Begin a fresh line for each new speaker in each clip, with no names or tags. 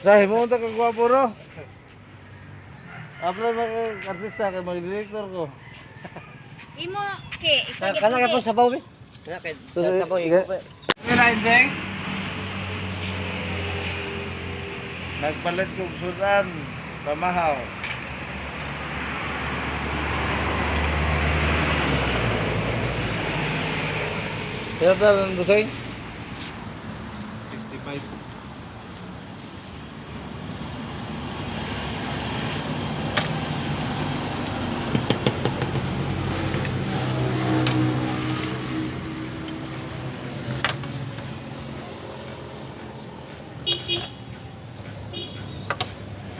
Dahil mo ka gwapo ro. Apply mga artista kay mag-director ko.
Imo ke isa
Kana ka pong sabaw, be? Kana kay sabaw iko.
Mira, Injeng. Nagpalit kong sudan, pamahaw. Kaya tayo ng busay?
65.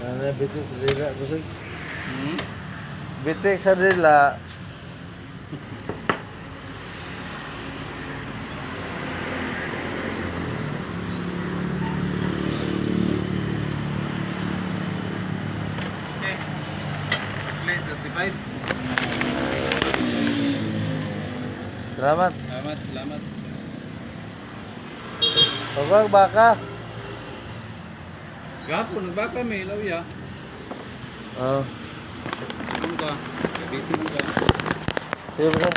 Ano, bitik sa dila, busay?
Hmm?
Bitik sa dila.
Okay. Okay, 35.
Salamat.
Salamat, salamat.
Pagwag baka.
Gapo, nagbaka may ilaw ya.
Oo.
Ano ka? Busy mo ka.
Sige, busay.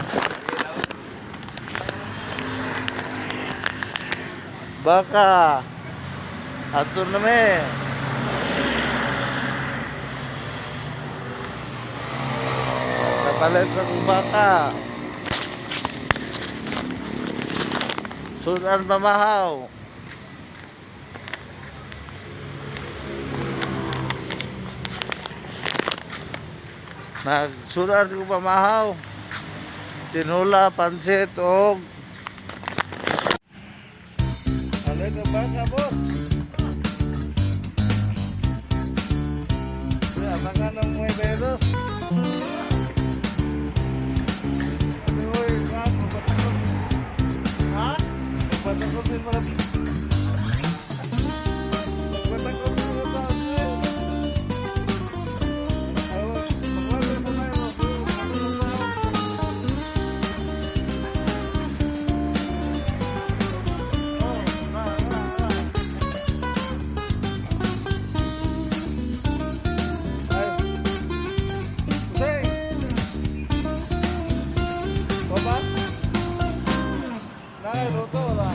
Baka. Ato na me. Kapalit sa kong baka. Sudan pamahaw. Nagsudan ko pamahaw. Tinula, pansit, og Ano ka baka, boss? Kuya, baka ng may beros. Ano, oy, ma'am, magpatakot. Ha? Magpatakot din pala. Magpatakot din pala sa akin. Ay, magwala pa tayo, Oh, na, na, na. Ay. Hussein! Baba? Nakaluto, wala.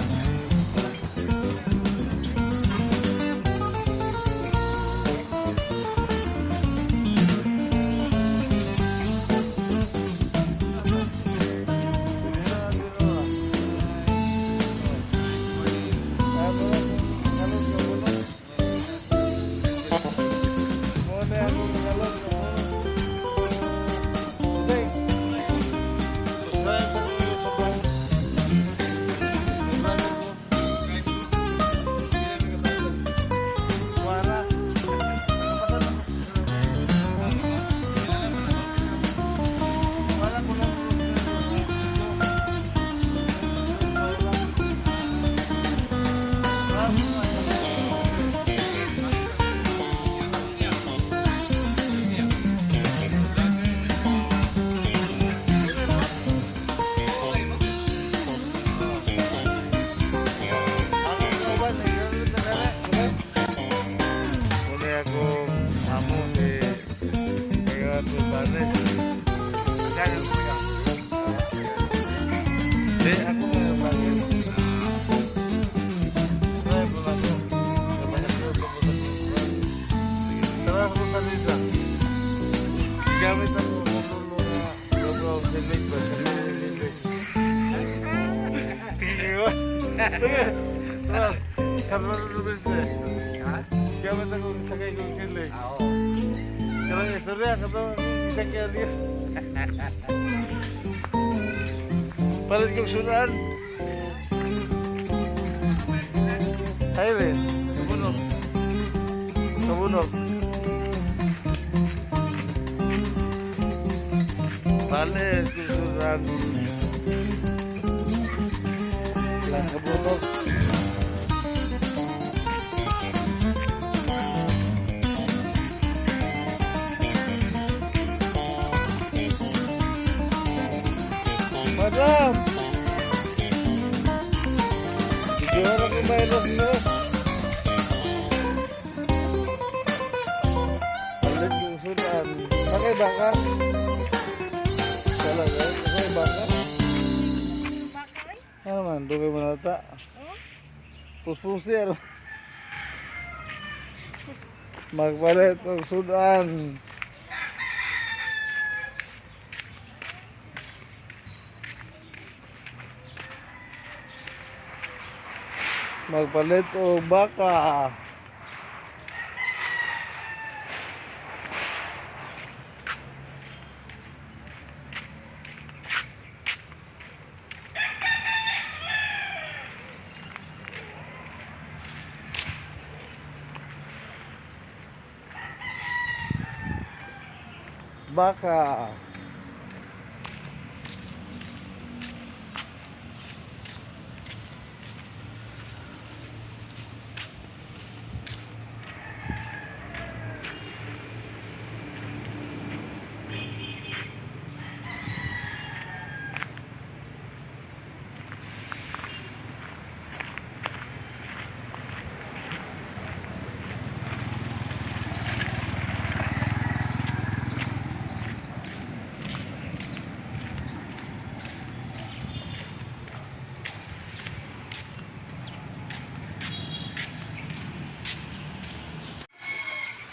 Muna akong amo si Kaya Tubanes. Di, ako nga bakit? Ay, bumago. Tara ako sa Lisa. Gamit ako sa lulo na logo sa Lisa. Sa Lisa. Gamit ako sa kay kong sila.
Oo.
Karang istorya ka to, isa kaya niya. Palit kong sunan. Ay, rin. Kabunog. Kabunog. Palit kong sunan. Lang kabunog. Madam! Bigyan na kong virus mo. baka? Talaga? Usa baka?
Baka oy.
Ano man, dugay mo na ta.
Oh.
Puspusi ano. Magpalit og sudan. Magpalit og baka. Baka.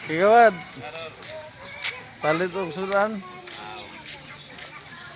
Kigawad. Palit og sudan.